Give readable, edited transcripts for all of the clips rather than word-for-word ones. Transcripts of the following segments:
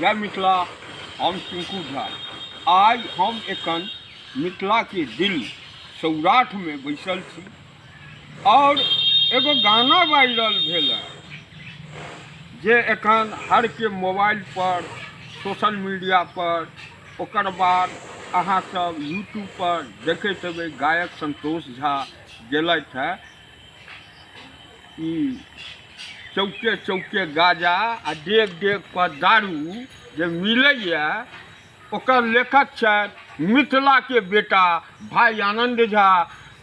जय मिथिला। हम टिंकू झा। आइ हम एखन मिथिलाके दिल सौराठमे बैसल छी आओर एगो गाना वायरल भेल है जे एखन हरके मोबाइल पर सोशल मीडिया पर ओकर बाद अहाँ सब यूट्यूब पर देखैत हेबै। गायक संतोष झा गेलथि है ई चौके चौके गाजा आ डेग डेग पर दारू जे मिलैए, ओकर लेखक छथि मिथिलाके बेटा भाई आनन्द झा।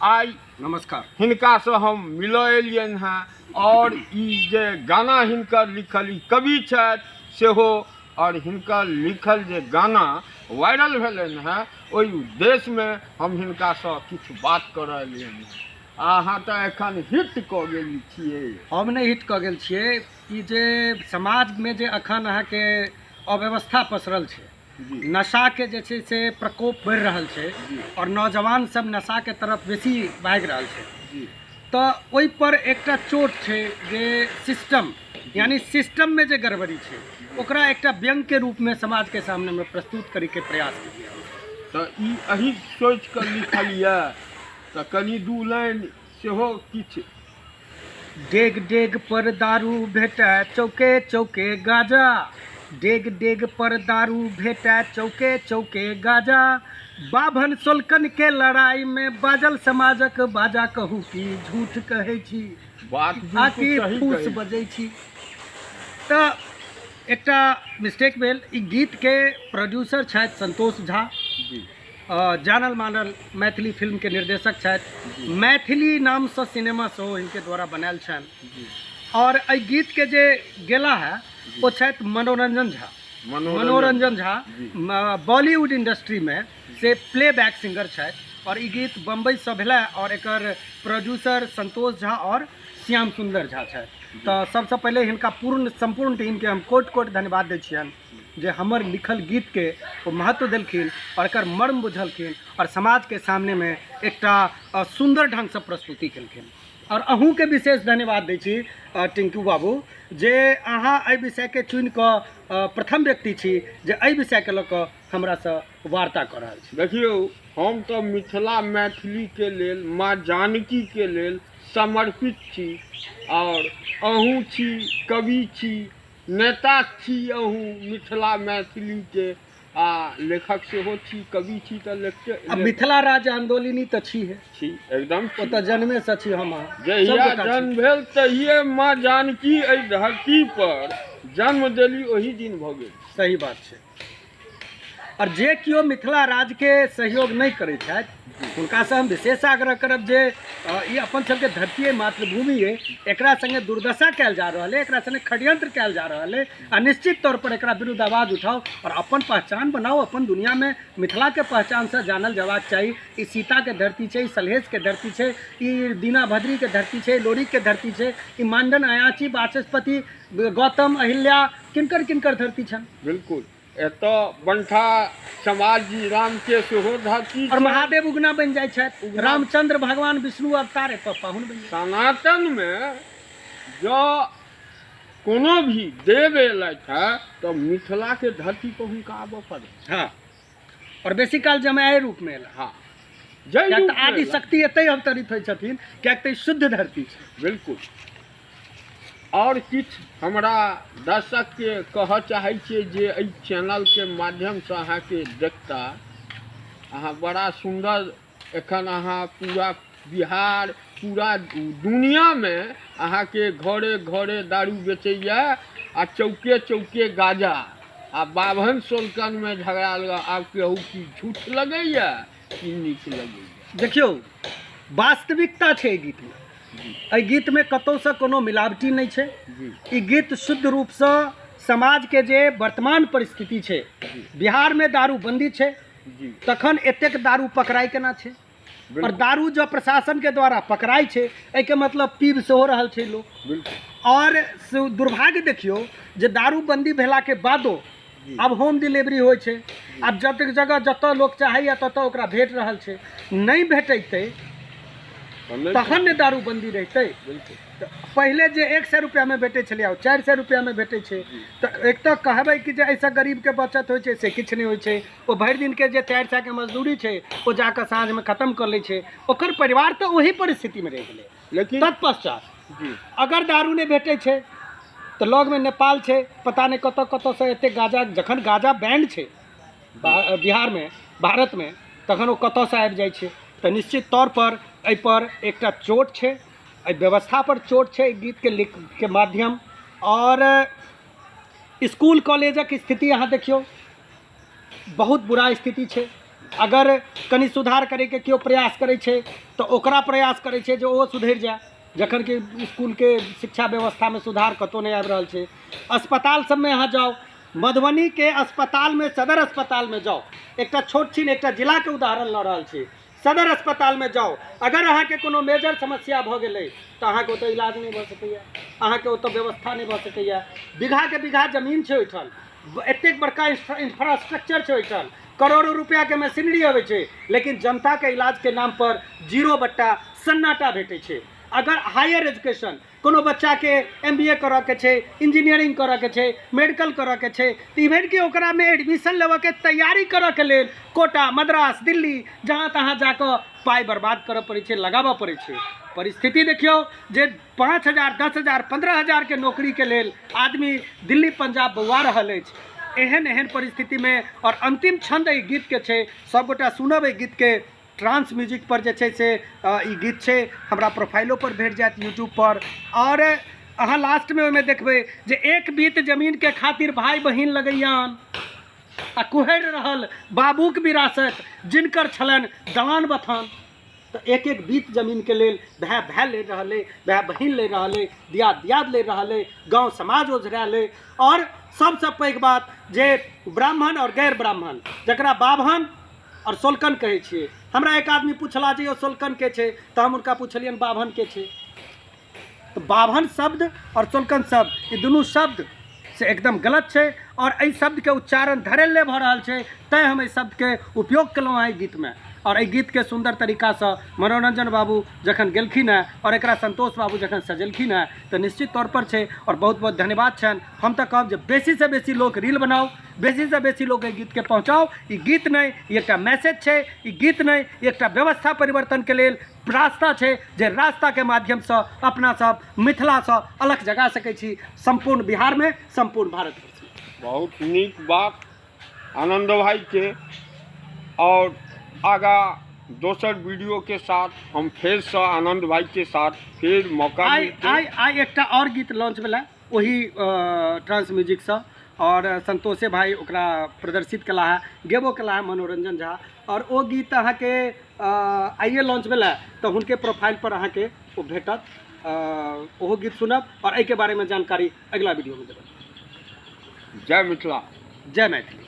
आइ नमस्कार, हिनकासँ हम मिलऽ एलियनि हेँ आओर ई जे गाना हिनकर लिखल, ई कवि छथि सेहो, आओर हिनकर लिखल जे गाना वायरल भेलनि हेँ ओहि उद्देश्यमे हम हिनकासँ किछु बात करऽ एलियनि हेँ। अहाँ तऽ एखन हिट कऽ गेल छियै। हम नहि हिट कऽ गेल छियै। ई जे समाजमे जे एखन अहाँके अव्यवस्था पसरल छै, नशाके जे छै से प्रकोप बढ़ि रहल छै आओर नौजवान सब नशाके तरफ बेसी भागि रहल छै, तऽ ओहिपर एकटा चोट छै जे सिस्टम, यानी सिस्टममे जे गड़बड़ी छै ओकरा एकटा व्यंग्यके रूपमे समाजके सामनेमे प्रस्तुत करैके प्रयास केलियै। तऽ ई अही सोचि कऽ लिखल यऽ? तऽ कनि दू लाइन सेहो किछु। डेग डेग पर दारू भेटै चौके चौके गाजा, डेग डेग पर दारू भेटै चौके चौके गाजा, बाभन सोलकन के लड़ाई में बाजल समाजक बाजा, कहू की झूठ कहै छी बात आ बिल्कुल कि सही फूस कहै छी। बजै छी। तऽ एकटा मिस्टेक भेल। ई गीतके प्रोड्यूसर छथि संतोष झा, जानल मानल मैथिली फिल्मके निर्देशक छथि, मैथिली नामसँ सिनेमा सेहो हिनके द्वारा बनायल छनि। आओर एहि गीतके जे गेला है ओ छथि मनोरंजन झा। मनोरंजन झा बॉलीवुड इंडस्ट्रीमे से प्ले बैक सिंगर छथि आओर ई गीत बम्बईसँ भेलै आओर एकर प्रोड्यूसर संतोष झा आओर श्याम सुन्दर झा छथि। तऽ सबसँ पहिले हिनका पूर्ण सम्पूर्ण टीमके हम कोटि कोटि धन्यवाद दै छियनि जे हमर लिखल गीतके ओ महत्व देलखिन आओर एकर मर्म बुझलखिन आओर समाजके सामनेमे एकटा सुन्दर ढङ्गसँ प्रस्तुति केलखिन। आओर अहूँके विशेष धन्यवाद दै छी टिंकू बाबू जे अहाँ एहि विषयके चुनिकऽ प्रथम व्यक्ति छी जे एहि विषयके लऽ कऽ हमरासँ वार्ता कऽ रहल छी। देखियौ, हम तऽ मिथिला मैथिलीके लेल, माँ जानकीके लेल समर्पित छी आओर अहूँ छी, कवि छी, नेता छी, अहूँ मिथिला मैथिलीके आ लेखक सेहो छी, कवि छी तऽ लिखते। आ मिथिला राज्य आंदोलनी तऽ छी हे। छी, एकदम। ओ तऽ जन्मेसँ छी हम अहाँ। जहिया जन्म भेल तहिये माँ जानकी एहि धरती पर जन्म देली, ओही दिन भऽ गेल। सही बात छै। आओर जे केओ मिथिला राज्यके सहयोग नहि करै छथि हुनकासँ हम विशेष आग्रह करब जे ई अपन सबके धरती अइ, मातृभूमि अइ, एकरा सङ्गे दुर्दशा कयल जा रहल अइ, एकरा सङ्गे षड्यंत्र कयल जा रहल अइ आ निश्चित तौर पर एकरा विरुद्ध आवाज उठाउ आओर अपन पहचान बनाउ। अपन दुनियामे मिथिलाके पहचानसँ जानल जयबाक चाही। ई सीताके धरती छै, ई सलहेशके धरती छै, ई दीना भद्रीके धरती छै, लोरिकके धरती छै, ई मांडन, अयाची, वाचस्पति, गौतम, अहिल्या, किनकर किनकर धरती छनि। बिल्कुल, एतऽ बंठा समाज जी राम के सेहो धरती और महादेव उगना बनि जाइ छथि, रामचंद्र भगवान विष्णु अवतार एतऽ पाहुन बनि। सनातन मे जँ कोनो भी देव एलथि है तऽ मिथिला के धरती पर हुनका आबऽ पड़ै। हाँ, और बेसी काल जमाए रूप में एला। हाँ, किएक तऽ आदि शक्ति एतै अवतरित होइ छथिन, किएक तऽ ई शुद्ध धरती छै। बिल्कुल। आओर किछु हमरा दर्शकके कहऽ चाहै छियै जे एहि चैनलके माध्यमसँ अहाँके देखता, अहाँ बड़ा सुन्दर एखन अहाँ पूरा बिहार पूरा दुनिआँमे अहाँके घरे घरे दारू बेचैए आ चौके चौके गाजा आ बाभन सोलकनमे झगड़ा लगा, आब केहू की झूठ लगैए कि नीक लगैए? देखियौ, वास्तविकता छै एहि गीतमे। एहि गीतमे कतहुसँ कोनो मिलावटी नहि छै। ई गीत शुद्ध रूपसँ समाजके जे वर्तमान परिस्थिति छै, बिहारमे दारूबंदी छै, तखन एतेक दारू पकड़ाइ केना छै? और दारू जँ प्रशासनके द्वारा पकड़ाइ छै, एहिके मतलब पीब सेहो रहल छै लोक। और दुर्भाग्य देखियौ जे दारूबंदी भेलाके बादो आब होम डिलीवरी होइ छै। आब जतेक जगह जतऽ लोक चाहैए ततऽ ओकरा भेट रहल छै। नहि भेटैतै तहन ने दारूबंदी रहितै। बिल्कुल। तऽ पहिले जे 100 रुपैआमे भेटै छलै, ओ 400 रुपैआमे भेटै छै। तऽ एक तऽ कहबै कि जे एहिसँ गरीबके बचत होइ छै, से किछु नहि होइ छै। ओ भरि दिनके जे 400के मजदूरी छै, ओ जाकऽ साँझमे खतम कऽ लै छै, ओकर परिवार तऽ ओही परिस्थितिमे रहि गेलै। लेकिन तत्पश्चात अगर दारू नहि भेटै छै तऽ लगमे नेपाल छै, पता नहि कतऽ कतऽसँ एतेक गाँजा। जखन गाँजा बैंड छै बिहारमे, भारतमे, तखन ओ कतऽसँ आबि जाइ छै? तऽ निश्चित तौरपर एहिपर एकटा चोट छै, एहि व्यवस्थापर चोट छै एहि गीतके लिखके माध्यम। आओर इसकुल कॉलेजक स्थिति अहाँ देखियौ, बहुत बुरा स्थिति छै। अगर कनि सुधार करैके केओ प्रयास करै छै तऽ ओकरा प्रयास करै छै जे ओहो सुधरि जाय, जखन कि इसकुलके शिक्षा व्यवस्थामे सुधार कतहु नहि आबि रहल छै। अस्पताल सबमे अहाँ जाउ, मधुबनीके अस्पतालमे, सदर अस्पतालमे जाउ, एकटा छोट छिन एकटा जिलाके उदाहरण लऽ रहल छी, सदर अस्पतालमे जाउ, अगर अहाँके कोनो मेजर समस्या भऽ गेलै तऽ अहाँके ओतऽ इलाज नहि भऽ सकैए, अहाँके ओतऽ व्यवस्था नहि भऽ सकैए। बीघाके बीघा जमीन छै ओहिठाम, एतेक बड़का इंफ्रास्ट्रक्चर छै ओहिठाम, करोड़ो रुपैआके मशीनरी अबै छै, लेकिन जनताके इलाजके नामपर जीरो बट्टा सन्नाटा भेटै छै। अगर हायर एजुकेशन कोनो बच्चाके एम बी ए करऽके छै, इंजीनियरिंग करऽके छै, मेडिकल करऽके छै, तऽ इवेन कि ओकरामे एडमिशन लेबऽके तैयारी करऽके लेल कोटा, मद्रास, दिल्ली, जहाँ तहाँ जाकऽ पाइ बर्बाद करऽ पड़ै छै, लगाबऽ पड़ै छै। परिस्थिति देखियौ जे 5000, 10,000, 15,000के नौकरीके लेल आदमी दिल्ली, पंजाब बौआ रहल अछि। एहन एहन परिस्थितिमे, आओर अन्तिम छन्द एहि गीतके छै, सभगोटा सुनब एहि गीतके। ट्रांस म्यूजिक पर जे छै से ई गीत छै, हमरा प्रोफाइलो पर भेट जायत यूट्यूब पर। आओर अहाँ लास्टमे ओहिमे देखबै जे एक बीत जमीनके खातिर भाय बहिन लगैयान आ कुहरि रहल बाबूक विरासत जिनकर छलनि दलान बथान। तऽ एक एक बीत जमीनके लेल भाय भाय लड़ि रहल अइ, भाय बहिन लड़ि रहल अइ, दियाद दियाद लड़ि रहल अइ, गाँव समाज ओझरायल अइ। आओर सबसँ पैघ बात जे ब्राह्मण आओर गैर ब्राह्मण, जकरा बाभन आओर सोलकन कहै छियै। हमरा एक आदमी पुछला जे यौ सोलकन के छै, तऽ हम हुनका पुछलियनि बाभन के छै। तऽ बाभन शब्द आओर सोलकन शब्द, ई दुनू शब्द से एकदम गलत छै आओर एहि शब्दके उच्चारण धड़ल्ले भऽ रहल छै, तैँ हम एहि शब्दके उपयोग केलहुँ हँ एहि गीतमे। आओर एहि गीतके सुन्दर तरीकासँ मनोरञ्जन बाबू जखन गेलखिन हेँ आओर एकरा सन्तोष बाबू जखन सजेलखिन हेँ, तऽ निश्चित तौरपर छै आओर बहुत बहुत धन्यवाद छनि। हम तऽ कहब जे बेसीसँ बेसी लोक रील बनाउ, बेसीसँ बेसी लोक एहि गीतके पहुँचाउ। ई गीत नहि, ई एकटा मैसेज छै। ई गीत नहि, ई एकटा व्यवस्था परिवर्तनके लेल रास्ता छै, जे रास्ताके माध्यमसँ अपना सब मिथिलासँ अलग जगा सकै छी सम्पूर्ण बिहारमे, सम्पूर्ण भारतवर्षमे। बहुत नीक बात आनंद भाईके। और आगा दोसर वीडियो के साथ हम फेरसँ आनंद भाई के साथ फेर मौका आइ आइ आइ एकटा आओर गीत लॉन्च भेलै ओही ट्रांस म्यूजिकसँ, आओर संतोषे भाई ओकरा प्रदर्शित कला है, गेबो कला है मनोरंजन झा, आओर ओ गीत अहाँके आइए लॉन्च भेलै, तऽ हुनके प्रोफाइल पर अहाँके ओ भेटत। ओहो गीत सुनब आओर एहिके बारेमे जानकारी अगिला वीडियोमे देबै। जय मिथिला, जय मैथिली।